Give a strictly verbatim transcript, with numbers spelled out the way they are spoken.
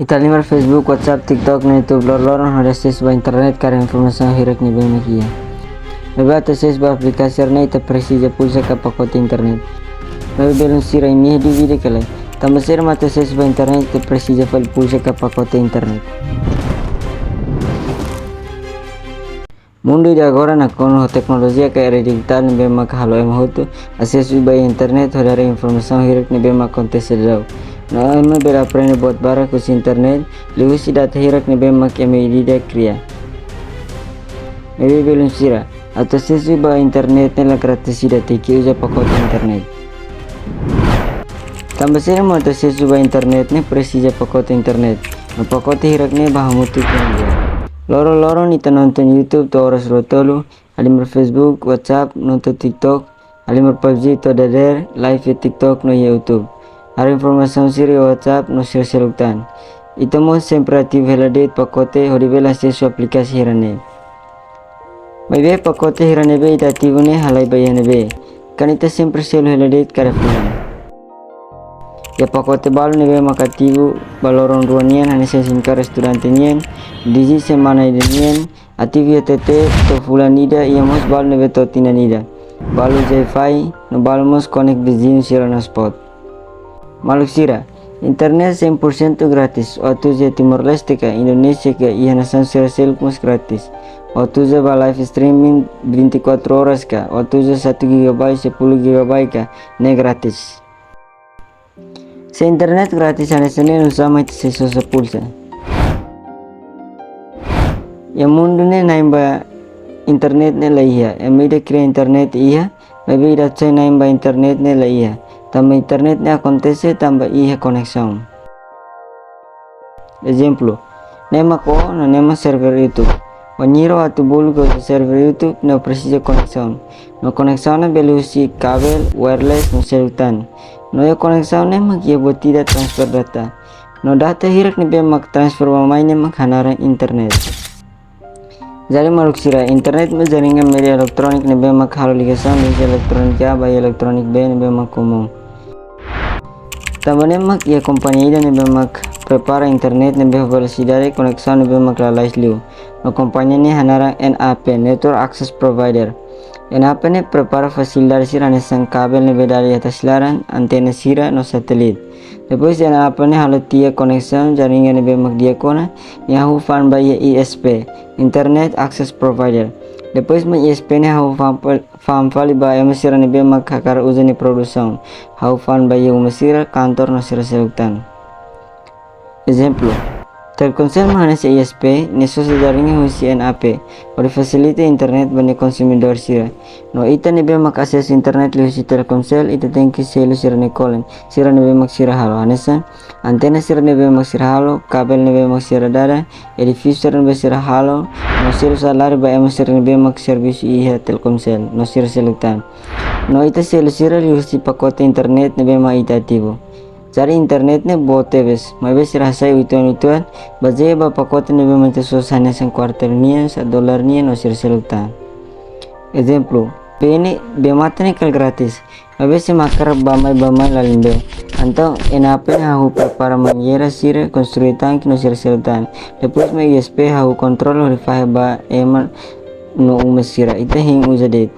Ita halimar Facebook, WhatsApp, TikTok no YouTube loroloron hodi asesu ba internet ka haree informasaun hirak ne'ebé mak iha. Maibé atu asesu ba aplikasi sira-ne'e ita presiza pulsa ka pakote internet. Maibé belun sira, imi iha dúvida ka lae? Tanba saida mak atu asesu ba internet ita presiza fali pulsa ka pakote internet? Mundu ida agora nakonu ho teknolojia ka era dijitál ne'ebé mak halo ema hotu asesu ba internet hodi haree informasaun hirak ne'ebé mak akontese daudaun. No ema bele aprende buat barak husi internet liuhusi data hirak ne'ebé mak ema ida-idak kria. Maibé belun sira, atu asesu ba internet ne'e la gratis ida, tenke uza pakote internet. Tanba saida mak atu asesu ba internet ne'e presiza pakote internet. No pakote hirak ne'e bá hamutuk iha ne'ebé? Loroloron ita nonton YouTube to'o oras rua tolu, halimar Facebook, WhatsApp, nonton TikTok, halimar PUBG to'o dadeer, live iha TikTok no iha YouTube. Haree informasaun sira iha WhatsApp no sira seluk tan. Ita mós sempre ativu hela de'it pakote hodi bele asesu aplikasi hirak ne'e. Maibé pakote hirak ne'ebé ita ativu ne'e halai ba iha ne'ebé? Kan ita sempre selu hela de'it kada fulan. Iha pakote balu ne'ebé mak ativu ba loron rua nian, hanesan SIM card estudante nian, Digi semana ida nian, ativu iha TT to'o fulan ida, iha mós balu ne'ebé to'o tinan ida. Balu uza Wi-Fi, no balu mós konek viziñu sira no hotspot. Maluk sira, internet cem por cento gratis, ó atu uza iha Timor-Leste ka, Indonézia ka, iha nasaun sira seluk mós gratis. Ó atu uza ba live streaming vinte e quatro horas ka, ó atu uza satu gigabyte, sepuluh gigabyte ka, ne'e gratis. Se internet gratis hanesan ne'e, nusá mak ita sei sosa pulsa? Iha mundu ne'e na'in ba internet ne'e la iha, ema ida kria internet iha, maibé ida sai na'in ba internet ne'e la iha. Tanba internet ne'e akontese tanba iha koneksaun. Ezemplu, ne'e mak ó no ne'e mak server YouTube. Wainhira ó atu bolu ka uza server YouTube, ne'e presiza koneksaun. No koneksaun ne'e bele husi kabel, wireless no seluk tan. No iha koneksaun ne'e mak iha buat ida transfer data. No data hirak ne'ebé mak transfer bá-mai ne'e mak hanaran internet. Jadi maluk sira, internet mak jaringan média elektróniku ne'ebé mak halo ligasaun husi elektróniku A ba iha elektróniku B ne'ebé mak komún. Tanba ne'e mak iha kompañia ida ne'ebé mak prepara internet ne'ebé ho velosidade koneksaun ne'ebé mak lalais liu. No kompañia ne'e hanaran N A P, Network Access Provider. N A P ne'e prepara fasilidade sira hanesan kabel ne'ebé dada iha tasi laran, antena sira no satelit. Depois N A P ne'e halo tiha koneksaun jaringan ne'ebé mak di'ak ona, nia hahú fa'an ba iha I S P, Internet Access Provider. Depois mak I S P ne'e hahú fa'an fal-, fa'an fali ba ema sira ne'ebé mak hakarak uza nia produsaun, hahú fa'an ba iha uma sira, kantor no sira seluk tan. Ezemplu, Telkomsel mak hanesan I S P, nia sosa jaringan husi N A P, hodi fasilita internet ba nia konsumidór sira. No ita ne'ebé mak asesu internet liuhusi Telkomsel, ita tenke selu sira-nia kolen, sira ne'ebé mak sira halo, hanesan antena sira ne'ebé mak sira halo, kabel ne'ebé mak sira dada, edifísiu sira ne'ebé sira halo, no selu saláriu ba ema sira ne'ebé mak servisu iha Telkomsel, no sira seluk tan. No ita selu sira liuhusi pakote internet ne'ebé mak ita ativu. Jadi internet ne'e boot tebes, maibé sira hasai uitoan-uitoan, bazeia ba pakote ne'ebé mak ita sosa, hanesan kuarter nian, satu dolar nian, no sira seluk tan. Ezemplu, P N B mate ne'e kala gratis, maibé se mak hakarak bá-mai bá-mai lalin bee. Entaun N A P ne'e hahú prepara manjeira sira, konstrui tanke no sira seluk tan. Depois mak I S P hahú kontrola hodi fahe ba ema no uma sira. Ita hein uza de'it.